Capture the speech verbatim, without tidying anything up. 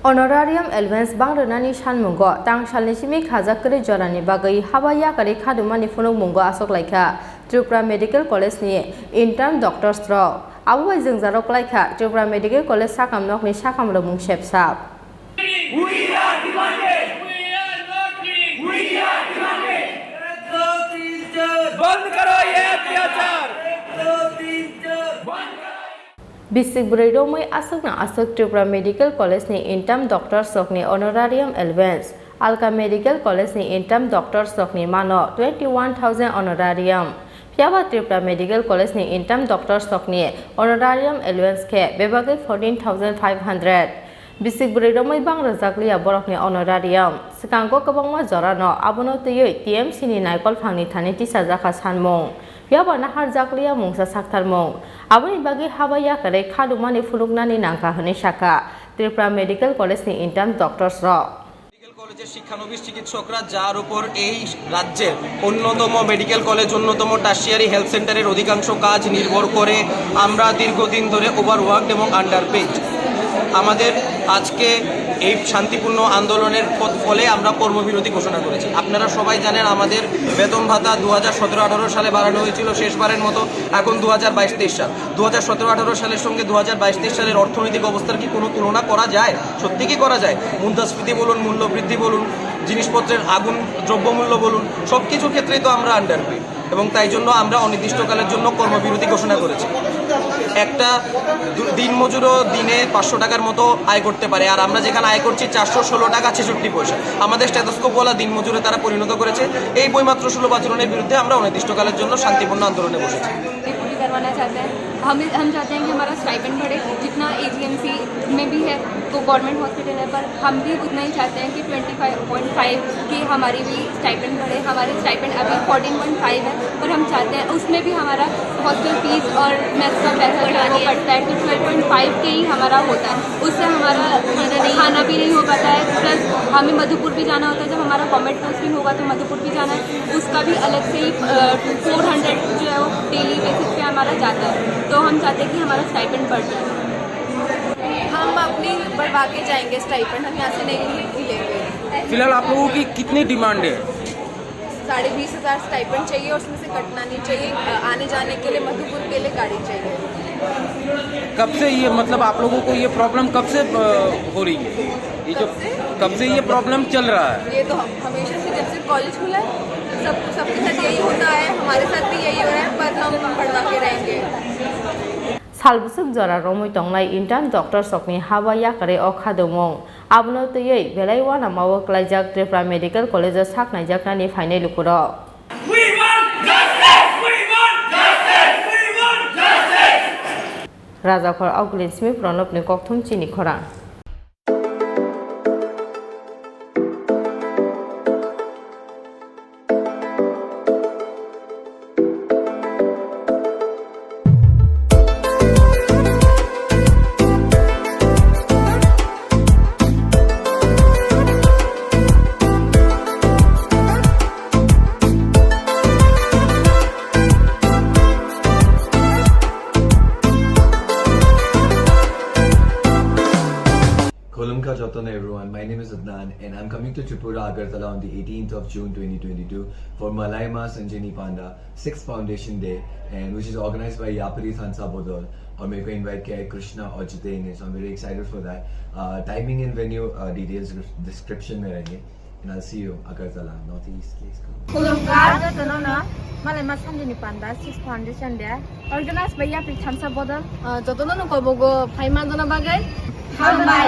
Honorarium allowance bang rwnani sanmungo tangsalni simi khajak kwrwi jorani bagwi haba yakarwi khadumani phunukmungo aswk laikha Tripura Medical College ni intern doctors rok. Abo bai jwngjarok klaikha Tripura Medical College sakam nokni sakamrok mung sepsap. We are demanding. We are not free. We are demanding. बंद करो ये अत्याचार। Bisik bwrwi romwi aswkno aswk Tripura Medical College ni intern doctors rokni honorarium allowance, Alka Medical College ni intern doctors rokni mano twenty one thousand honorarium. Phiyaba Tripura Medical College ni intern doctors rokni honorarium allowance khe bebagwi fourteen thousand five hundred. Bisik bwrwi romwi bang rwjakliya borokni honorarium. Swkango kwbangma jorano abono twiwi T M C ni naikolphangni thani tisajakha sanmung. Phiyaba naharjakliya mungsa saktharmung. Aboni bagwi haba yakarwi khadumani phunuknani nangkha hwnwi sakha Tripura Medical College ni intern doctors rok. Medical কলেজের শিক্ষানবিশ চিকিৎসকরা, যার উপর এই রাজ্যের অন্যতম medical college, অন্যতম tertiary health সেন্টারের অধিকাংশ কাজ নির্ভর করে, আমরা দীর্ঘদিন ধরে ওভারওয়ার্কড এবং আন্ডারপেইড। আমাদের আজকে এই শান্তিপূর্ণ আন্দোলনের ফ-, ফলে আমরা কর্মবিরতি ঘোষণা করেছি। আপনারা সবাই জানেন, আমাদের বেতন ভাতা দু হাজার সতেরো আঠারো সালে বাড়ানো হয়েছিল শেষবারের মতো, এখন দু হাজার বাইশ তেইশ সাল। দু হাজার সতেরো আঠারো সালের সঙ্গে দু হাজার বাইশ তেইশ সালের অর্থনৈতিক অবস্থার কি কোনো তুলনা করা যায়? সত্যি কি করা যায়? মুদ্রাস্ফীতি বলুন, মূল্যবৃদ্ধি বলুন, জিনিসপত্রের আগুন, দ্রব্যমূল্য বলুন, সব কিছুর ক্ষেত্রেই তো আমরা আন্ডারপেইড এবং তাই জন্য আমরা অনির্দিষ্টকালের জন্য কর্মবিরতি ঘোষণা করেছি। একটা দু-, দিনমজুরও দিনে পাঁচশো টাকার মতো আয় করতে পারে, আর আমরা যেখানে আয় করছি চারশো ষোলো টাকা ছেষট্টি পয়সা। আমাদের স্টেথোস্কোপওয়ালা দিনমজুরে তারা পরিণত করেছে। এই বইমাত্র সুলভ আচরণের বিরুদ্ধে আমরা অনির্দিষ্টকালের জন্য শান্তিপূর্ণ আন্দোলনে বসেছি। पूरी करवाना चाहते हैं। हम हम चाहते हैं कि हमारा स्टाइपेंड बढ़े, जितना एजीएमसी में भी है, तो गवर्नमेंट हॉस्पिटल है, पर हम भी उतना ही चाहते हैं कि ट्वेंटी फ़ाइव पॉइंट फ़ाइव की हमारी भी स्टाइपेंड बढ़े। हमारी स्टाइपेंड अभी फ़ोर्टीन पॉइंट फ़ाइव है, पर हम चाहते हैं उसमें भी हमारा हॉस्टल फीस और मेस का पैसा जो है वो कटता है, तो ट्वेल्व पॉइंट फ़ाइव के ही हमारा होता है, उससे हमारा खाना भी नहीं हो पाता है। प्लस हमें मधुपुर भी जाना होता है, जब हमारा कॉमेट पोस्टिंग होगा तो मधुपुर भी जाना है, उसका भी अलग से ही, अ, फ़ोर हंड्रेड जो है वो डेली बेसिस पे हमारा जाता है। तो हम चाहते हैं कि हमारा स्टाइपेंड बढ़ जाए। हम अपनी बढ़वा के जाएंगे स्टाइपेंड, हम यहाँ से नहीं लेंगे। फिलहाल आप लोगों की कितनी डिमांड है? साढ़े बीस हज़ार स्टाइपेंड चाहिए और उसमें से कटना नहीं चाहिए। अ, आने जाने के लिए मधुपुर के लिए गाड़ी चाहिए। कब से ये, मतलब, आप लोगों को ये प्रॉब्लम कब से, अ, हो रही है? ये जो कब से? कब से ये प्रॉब्लम चल रहा है? ये तो हम हमेशा से, जब से कॉलेज खुला है, सब, सबके साथ यही होता है, हमारे साथ भी यही हो रहा है, पर हम बढ़वा के रहेंगे। Salbwswk jora romwi tongnai intern doctor rokni haba yakarwi o khadumung. Abono twiwi belai uanamao klaijak Tripura Medical College o sak naijaknani phainai lukurok. We want justice! We want justice! We want justice! Rajakhor Augulin simi Pranobni kokthum chini khorang. Khulumkha jotono everyone, my name is Adnan and I'm coming to Tripura, Agartala on the eighteenth of June twenty twenty-two for Malaima Sanjini Panda sixth Foundation Day, and which is organized by Yapari Thansa Bodol, और मेरे को इनवाइट किया है कृष्णा और जितेन ने, so I'm very excited for that. Uh, timing and venue, uh, details description में रहेंगे. And I'll see you, Agartala, Northeast. Let's go. Khulumkha jotono no, Malaima Sanjini Panda sixth Foundation Day, organized by Yapri Thansa Bodol. Uh, jotono no kobogo phaima dona bagwi hambai.